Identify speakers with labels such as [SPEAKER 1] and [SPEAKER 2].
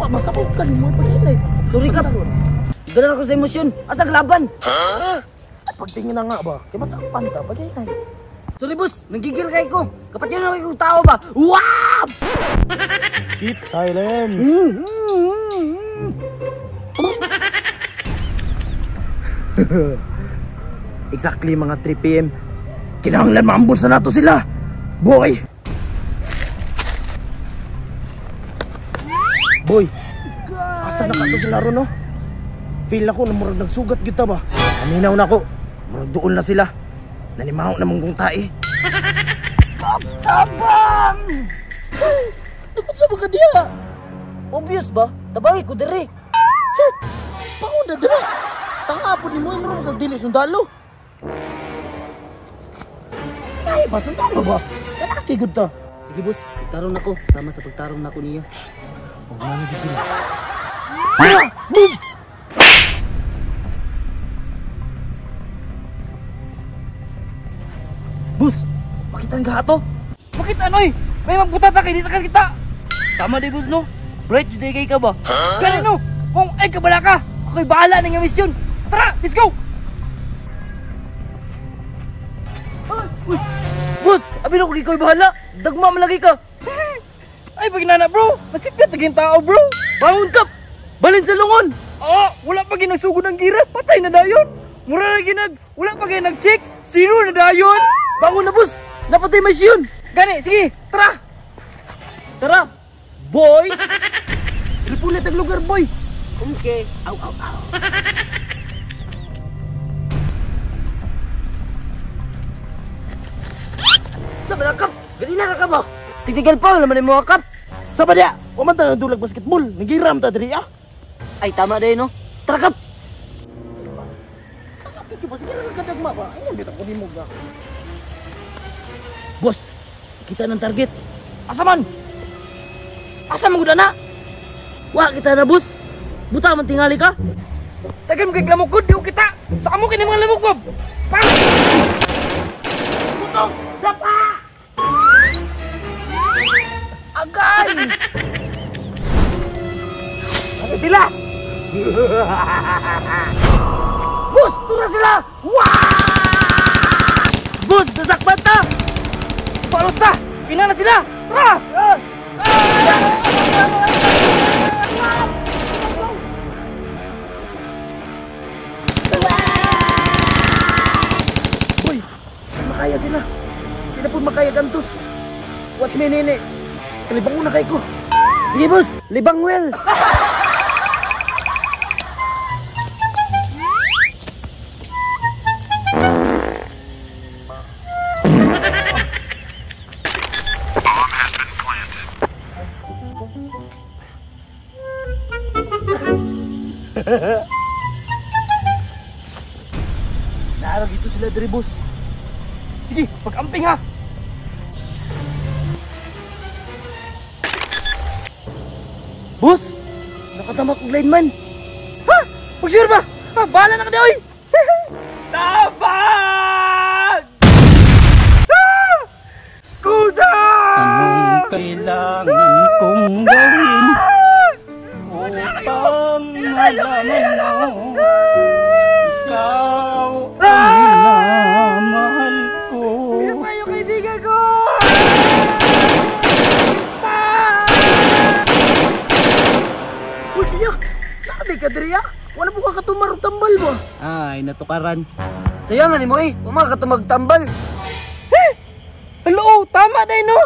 [SPEAKER 1] Masabot ka nimo pagilay.
[SPEAKER 2] Sorry kap. Dala ko sa emosyon. Asa laban?
[SPEAKER 1] Huh? Pagtingin na nga ba? Kay masakpan ta pagilay.
[SPEAKER 2] Sorry boss, nanggigil kay ko. Kapat yun ako kung tao ba? Wow!
[SPEAKER 1] Keep silent. Exactly mga 3 PM. Kinahanglan maambos na nato sila. Boy. Boy. Asa na kato sila ron no? Feel ako na murag nagsugat gyud ta ba. Aminaw na ko. Murag duol na sila. Nanimaho na mong kong tae.
[SPEAKER 2] Tabang!
[SPEAKER 1] Dapat sa mga diha.
[SPEAKER 2] Obvious ba? Tabangi ko diri.
[SPEAKER 1] Pauna diri. Tanga po ni mo imro kag dili sundalo. Ay, ba sundalo ba? Kanaki gud ta.
[SPEAKER 2] Sige boss, itarong nako sama sa pagtarong nako niya.
[SPEAKER 1] Og nani gid sila. Move! Boss, makitaan ka ato?
[SPEAKER 3] Makita noy! May magbutata kay dito ka kita. Tama di boss no? Bright day kay ka ba? Huh? Gani no! Kung ay kabala ka, ako'y bahala ng misyon. Tara, let's go! Ay, uy. Boss, abi na ko ikaw bahala. Dagma man lagi ka. Ay paginana bro, masipyat naging tao bro. Bangon ka! Balin sa lungon! Ah, wala pa ginagsugod ng gira, patay na dayon. Mura na ginag, wala pa ginag-check, zero na dayon.
[SPEAKER 2] Bangon na boss, napatay may siyon.
[SPEAKER 3] Gani, sige, tara! Tara, boy!
[SPEAKER 1] Ripulit ang lugar, boy!
[SPEAKER 2] Okay, aw, aw, aw. Sa ba kap? Gali na ka ba? Tigtigal pa, naman mo kap.
[SPEAKER 1] Sa ba diya? Wamanta na dulag basketball. Nagiram ta diri ah.
[SPEAKER 2] Ay, tama din, no? Tara kap!
[SPEAKER 1] Sige lang kadagma ba? Ay, bitaw ko nimo ga. Boss, kita ng target.
[SPEAKER 3] Asa man? Asa man gud na?
[SPEAKER 2] Wa kita na, boss. Buta man tingali ka.
[SPEAKER 3] Tagan mo kay lamok gud, di kita. Sa amo kini mga lamok, Bob. Pang!
[SPEAKER 1] Putong! Dapa!
[SPEAKER 2] Agay! Ano sila? Boss, tura sila! Wah!
[SPEAKER 3] Boss, nasakpan ta! Palos ta! Pinana sila! Tara!
[SPEAKER 1] Boy, makaya sila. Hindi na po makaya gantos. Watch me, nene. Kalibang una kay ko.
[SPEAKER 2] Sige, boss. Libang well.
[SPEAKER 3] Naarag ito sila diri, boss. Sige, pag-amping ha. Boss,
[SPEAKER 2] nakatama kong lineman.
[SPEAKER 3] Ha? Pag-sure ba? Ha, bahala na ka di, oy! Tabang! Ah! Kusa!
[SPEAKER 4] Anong kailangan kong gawin upang malaman mo ikaw ang minamahal ko?
[SPEAKER 3] Pinatay yung kaibigan ko!
[SPEAKER 1] Uy, tiyak! Nakaday ka diri ah! Wala po ka katumarong tambal ba?
[SPEAKER 4] Ay, natukaran.
[SPEAKER 2] Sayang nga ni mo eh! Wala ka katumagtambal!
[SPEAKER 3] Eh! Hello! Tama na no!